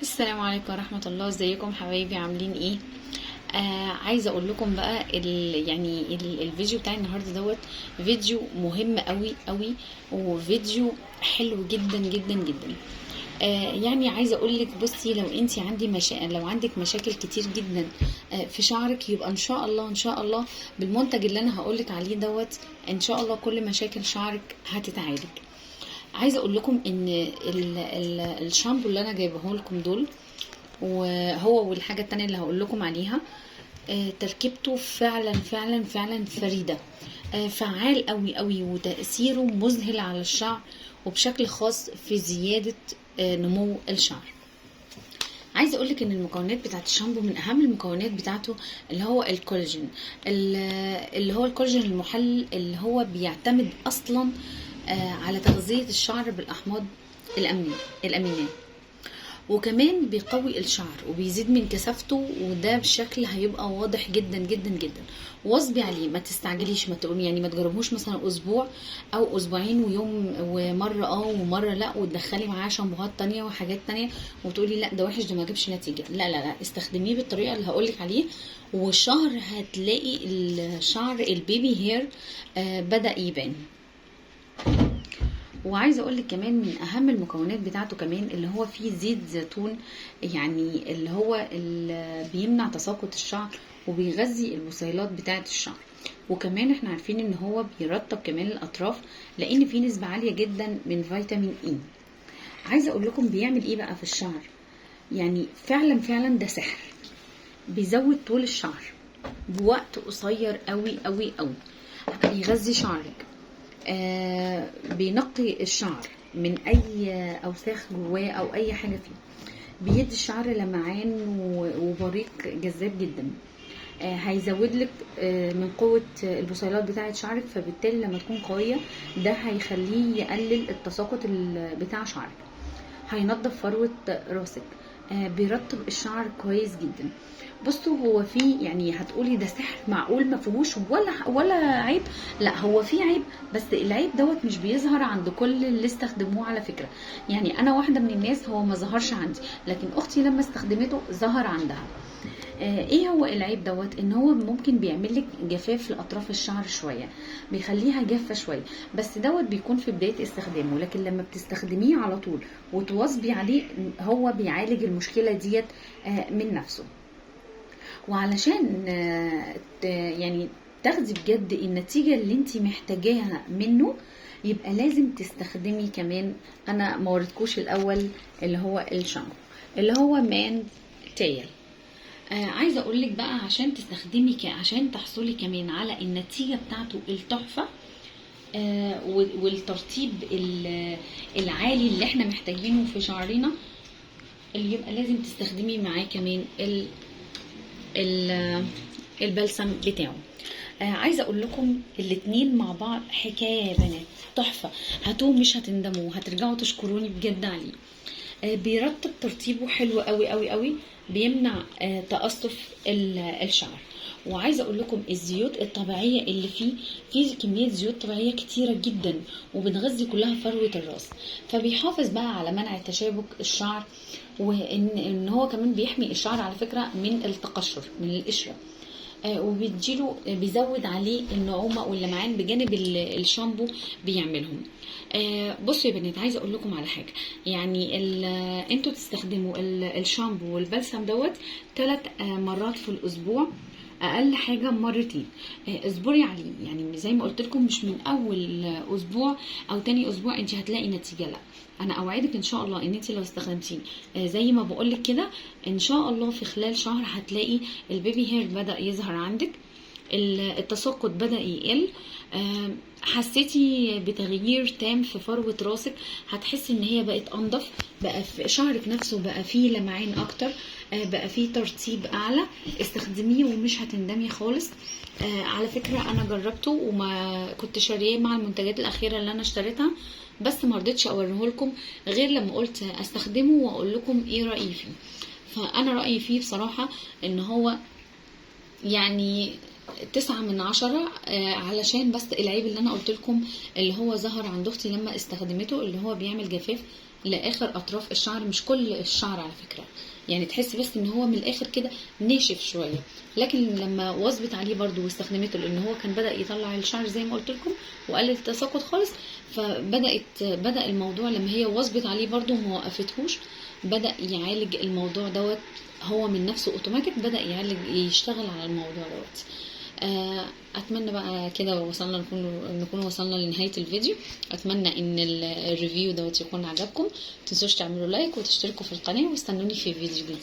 السلام عليكم ورحمة الله. ازيكم حبايبي؟ عاملين ايه؟ عايزة اقول لكم بقى الفيديو بتاع النهاردة دوت فيديو مهم قوي قوي، وفيديو حلو جدا جدا جدا. يعني عايزة اقول لك بصي، لو انت عندي لو عندك مشاكل كتير جدا في شعرك، يبقى ان شاء الله ان شاء الله بالمنتج اللي انا هقول لك عليه دوت ان شاء الله كل مشاكل شعرك هتتعالج. عايزه اقول لكم ان الشامبو اللي انا جايبه لكم دول، وهو والحاجة التانية اللي هقول لكم عليها، تركيبته فعلا فعلا فعلا فريدة، فعال قوي قوي، وتاثيره مذهل على الشعر، وبشكل خاص في زيادة نمو الشعر. عايزه اقول لك ان المكونات بتاعت الشامبو من اهم المكونات بتاعته اللي هو الكولاجين، اللي هو الكولاجين المحلل، اللي هو بيعتمد اصلا على تغذية الشعر بالاحماض الامينية، وكمان بيقوي الشعر وبيزيد من كثافته، وده بشكل هيبقى واضح جدا جدا جدا. واظبي عليه، ما تستعجليش، ما تقومي يعني ما تجربوش مثلا اسبوع او اسبوعين ويوم ومرة ومرة لا، وتدخلي معاه شامبوهات تانية وحاجات تانية وتقولي لا ده وحش ده ما جابش نتيجة. لا لا لا، استخدميه بالطريقة اللي هقولك عليه، والشهر هتلاقي الشعر ال baby hair بدأ يبان. وعايزه اقول لك كمان من اهم المكونات بتاعته كمان اللي هو فيه زيت زيتون، يعني اللي هو اللي بيمنع تساقط الشعر وبيغذي البصيلات بتاعه الشعر. وكمان احنا عارفين ان هو بيرطب كمان الاطراف، لان فيه نسبه عالية جدا من فيتامين اي. عايزه اقول لكم بيعمل ايه بقى في الشعر، يعني فعلا فعلا ده سحر. بيزود طول الشعر بوقت قصير قوي قوي قوي، بيغذي شعرك، بينقي الشعر من اي اوساخ جواه او اي حاجة فيه، بيدي الشعر لمعان وبريق جذاب جدا. هيزود لك من قوة البصيلات بتاعه شعرك، فبالتالي لما تكون قوية ده هيخليه يقلل التساقط بتاع شعرك. هينظف فروه راسك، بيرطب الشعر كويس جدا. بصوا هو في يعني هتقولي ده سحر، معقول ما فيهوش ولا عيب؟ لا هو في عيب، بس العيب دوت مش بيظهر عند كل اللي استخدموه على فكرة. يعني انا واحدة من الناس هو ما ظهرش عندي، لكن اختي لما استخدمته ظهر عندها. ايه هو العيب دوت؟ ان هو ممكن بيعمل لك جفاف لاطراف الشعر شوية، بيخليها جافة شوية، بس دوت بيكون في بداية استخدامه، لكن لما بتستخدميه على طول وتواظبي عليه هو بيعالج المشكلة ديت من نفسه. وعلشان يعني تاخدي بجد النتيجة اللي انت محتاجاها منه، يبقى لازم تستخدمي كمان، انا ما وريتكوش الاول اللي هو الشامبو اللي هو مان تيل. عايزه اقول لك بقى عشان تستخدمي عشان تحصلي كمان على النتيجة بتاعته التحفة، والترطيب العالي اللي احنا محتاجينه في شعرنا، اللي يبقى لازم تستخدمي معاه كمان البلسم بتاعه. عايزه اقول لكم الاتنين مع بعض حكاية يا بنات، تحفة، هاتوه مش هتندموا، هترجعوا تشكروني بجد عليه. بيرطب ترطيبه حلو قوي قوي قوي، بيمنع تقصف الشعر. وعايزه اقول لكم الزيوت الطبيعية اللي فيه، فيه كمية زيوت طبيعية كتيرة جدا، وبتغذي كلها فروه الراس، فبيحافظ بقى على منع تشابك الشعر، وان هو كمان بيحمي الشعر على فكرة من التقشر من القشرة، وبيديله بيزود عليه النعومه واللمعان بجانب الشامبو بيعملهم. بصوا يا بنات، عايزه اقول لكم على حاجة، يعني انتوا تستخدموا الشامبو والبلسم دوت 3 مرات في الاسبوع، اقل حاجة مرتين. اصبري عليه، يعني زي ما قلت لكم مش من اول اسبوع او تاني اسبوع انت هتلاقي نتيجة، لا انا اوعدك ان شاء الله ان انت لو استخدمتيه زي ما بقولك كده ان شاء الله في خلال شهر هتلاقي ال baby hair بدأ يظهر عندك، التساقط بدأ يقل، حسيتي بتغيير تام في فروة راسك، هتحسي ان هي بقت انضف، بقى في شعرك نفسه بقى فيه لمعان اكتر، بقى فيه ترطيب اعلى. استخدميه ومش هتندمي خالص. على فكرة انا جربته وما كنت شارياه مع المنتجات الاخيرة اللي انا اشتريتها، بس ما رضيتش اوريه لكم غير لما قلت استخدمه واقول لكم ايه رأيي فيه. فانا رأيي فيه بصراحة ان هو يعني 9 من 10، علشان بس العيب اللي انا قلت لكم اللي هو ظهر عند اختي لما استخدمته، اللي هو بيعمل جفاف لاخر اطراف الشعر، مش كل الشعر على فكرة، يعني تحس بس ان هو من الاخر كده ناشف شوية. لكن لما واظبت عليه برده واستخدمته، لان هو كان بدا يطلع الشعر زي ما قلت لكم وقلل التساقط خالص، فبدات الموضوع لما هي واظبت عليه برده وما وقفتهوش، بدا يعالج الموضوع دوت هو من نفسه اوتوماتيك، بدا يعالج يشتغل على الموضوع دوت. اتمنى بقى كده وصلنا نكون وصلنا لنهاية الفيديو. اتمنى ان ال review دوت يكون عجبكم. متنسوش تعملوا like وتشتركوا في القناة، واستنوني في فيديو جديد.